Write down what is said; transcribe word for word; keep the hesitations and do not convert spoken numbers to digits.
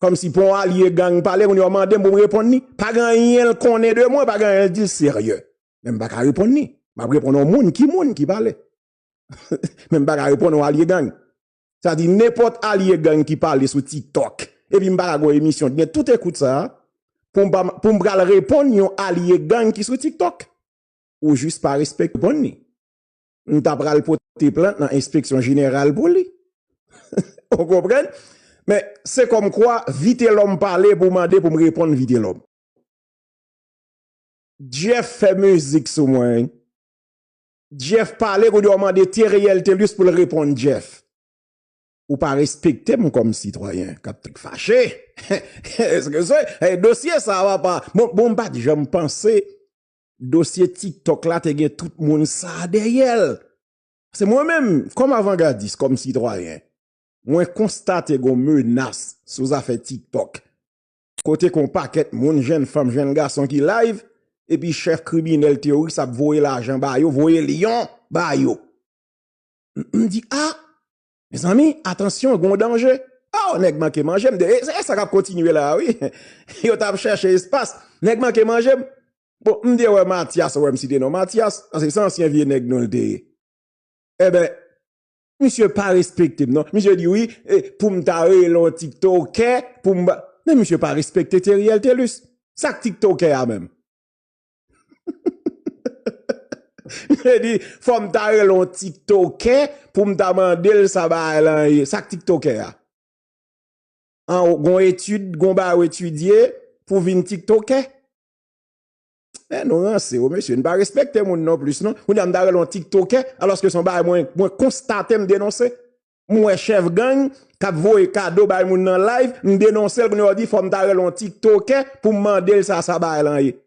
Kòmsi pou yon alye gang pale, kounye a w mande m pou m reponn li. Pa gen anyen l konnen de mwen, pa gen anyen l di l serye. Men m pa ka reponn li. M ap reponn yon moun, ki moun ki pale. Men m pa ka reponn yon alye gang. Sa di, nenpòt alye gang ki pale sou TikTok, epi m pa ka gen yon emisyon, gen tout ekout sa a, pou m pa, pou m pral reponn yon alye gang ki sou TikTok. Ou jis pa respekte reponn li. M ta pral pote plent nan enspeksyon jeneral pou li. Ou konprann? Men se kòmkwa Vitelòm pale pou mande pou m reponn Vitelòm. Jeff fè mizik sou mwen. Jeff pale, kounye a w mande Theriel Thelus pou l reponn Jeff. Ou pa respekte m kòm sitwayen k ap fache. Eskize, eh, dosye sa a, papa. Bon, bon, m pa t janm panse dosye TikTok la te gen tout moun sa a dèyè l. Se mwen menm, kòm avangadis, kòm sitwayen, mwen konstate gon menas sou zafè TikTok. Kote kon pakèt moun, jenn fanm, jenn gason ki live, epi chèf kriminèl teworis ap voye lajan ba yo, voye lyon ba yo. M, m di, a, mezanmi, atansyon, gon danje. Oh, nèg manke manje m. E, e sa k ap kontinye la, wi. Yo t ap chèche espas. Nèg manke manje m. Bon, m te wè Matyas, wè m site non Matyas, paske se ansyen vye nèg nou l te ye. Enben, misye pa respekte m, non. Misye di, wi, e, pou m ta rele yon tiktokè, pou m ba-, men misye pa respekte Theriel Thelus. Sa k tiktokè a menm? Misye di, fò m ta rele yon tiktokè pou m ta mande l sa bagay lan ye. Sa k tiktokè a? An, gon etid, gon bagay ou etidye pou vin tiktokè? Men nou ranse, o mesye, n pa respekte moun non plis, non. Kounye a m ta rele yon tiktokè, alòske se yon bagay mwen, mwen konstate, m denonse. M wè chèf gang k ap voye kado bay moun nan live, m denonse l, kounye a w di fò m ta rele yon tiktokè pou m mande l sa, sa bagay lan ye.